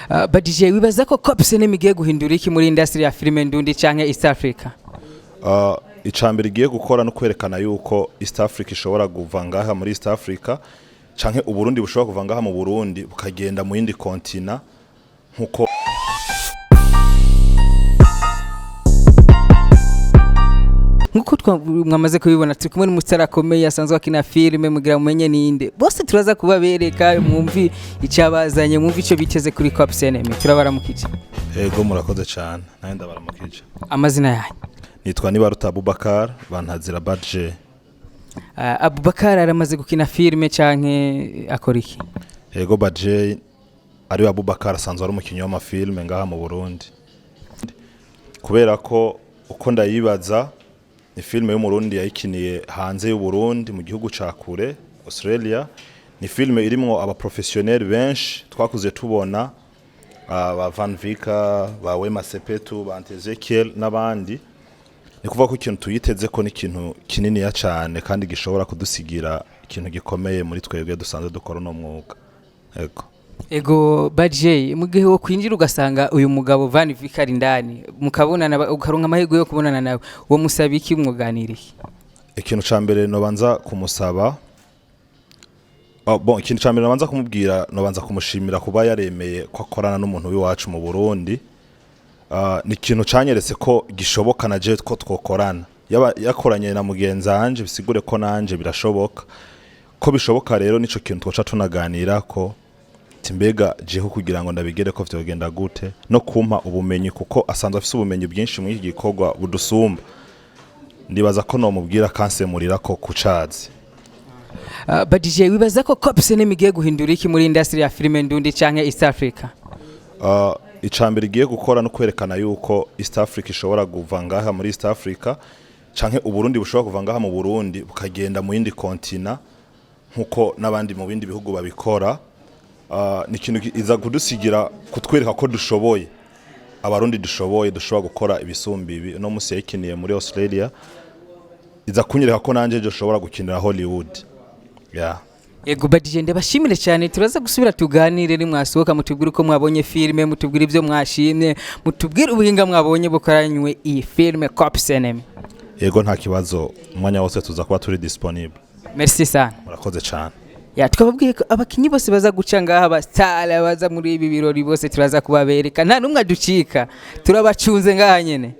Badije, wibaza ko Cops nemigiye guhindura iki muri industry ya filime ndundi canke East Africa? Icambere igiye gukora no kwerekana yuko East Africa ishobora kuva ngaha muri East Africa, canke Uburundi bushobora kuva ngaha mu Burundi bukagenda mu yindi continent, nkuko Nkuko mwamaze kubibona, turi kumwe n'umustar akomeye asanzwe akina filime. Mugira mumenye ninde, bose turaza kubabereka, mwumvi icyabazanye, mwumvi icyo biteze kuri Cops Enemy. Turabaramukije. Ego, murakoze cyane, nawe ndabaramukije. Amazina yanyu? Nitwa Nibaruta Abubakar, bantazira Badje. Abubakar aramaze gukina filime canke akora iki? Ego, Badje ari Abubakar asanzwe ari umukinnyi w'amafilme ngaha mu Burundi. Kubera ko uko ndayibaza, ni filime y'Umurundi yayikiniye hanze y'u Burundi, mu gihugu ca kure, Australia. Ni filime irimwo abaprofessionnel benshi twakuze tubona, ba Van Vika, ba Wema Sepetu, ba Ezekiel n'abandi. Ni kuvuga ko ikintu tuyiteze ko ni ikintu kininiya cane kandi gishobora kudusigira ikintu gikomeye muri twebwe dusanzwe dukora uno mwuga. Ego. Ego Badje, mu gihe wo kwinjira ugasanga uyu mugabo Van Vicker indani, mukabonana, ukaronka amahirwe yo kubonana nawe, uwo musaba iki, mwoganiriye? Ikintu ca mbere nobanza kumusaba, oh, bon, ikintu ca mbere nobanza kumubwira, nobanza kumushimira kuba yaremeye ko akorana n'umuntu w'iwacu mu Burundi. Ni ikintu canyeretse ko gishoboka na je ko twokorana. Yaba yakoranye na mugenzi wanje, bisigure ko nanje birashoboka. Ko bishoboka rero, nico kintu twoca tunaganira ko ati mbega jeho kugira ngo ndabigere ko vyogenda gute, no kumpa ubumenyi, kuko asanzwe afise ubumenyi bwinshi muri iki gikorwa budusumba. Ndibaza ko nomubwira kansemurira ko kucazi. Badije, wibaza ko Cops nemigiye guhindura iki muri industry ya filime ndundi canke East Africa? Icambere igiye gukora no kwerekana yuko East Africa ishobora kuva ngaha muri East Africa, canke Uburundi bushobora kuva ngaha mu Burundi bukagenda mu yindi continent, nkuko n'abandi mu bindi bihugu babikora. Ni ikintu iza kudusigira, kutwereka ko dushoboye, Abarundi dushoboye, dushobora gukora ibisumba ibi. Uno musi yayikiniye muri Australia, iza kunyereka ko nanje dushobora gukinira Hollywood, yeah. Ego Badije, ndabashimire cyane. Turaza gusubira tuganire nimwasohoka, mutubwire uko mwabonye filime, mutubwire ibyo mwashimye, mutubwire ubuhinga mwabonye bukoranywe iyi filime Cops Enemy. Yego, nta kibazo, umwanya wose tuza kuba turi disponible. Merci sana. Murakoze cyane. Ya, twababwiye ko abakinyi bose baza guca ngaha, abasitari baza muri ibi birori bose turaza kubabereka, nta n'umwe aducika, turabacunze ngaha nyene.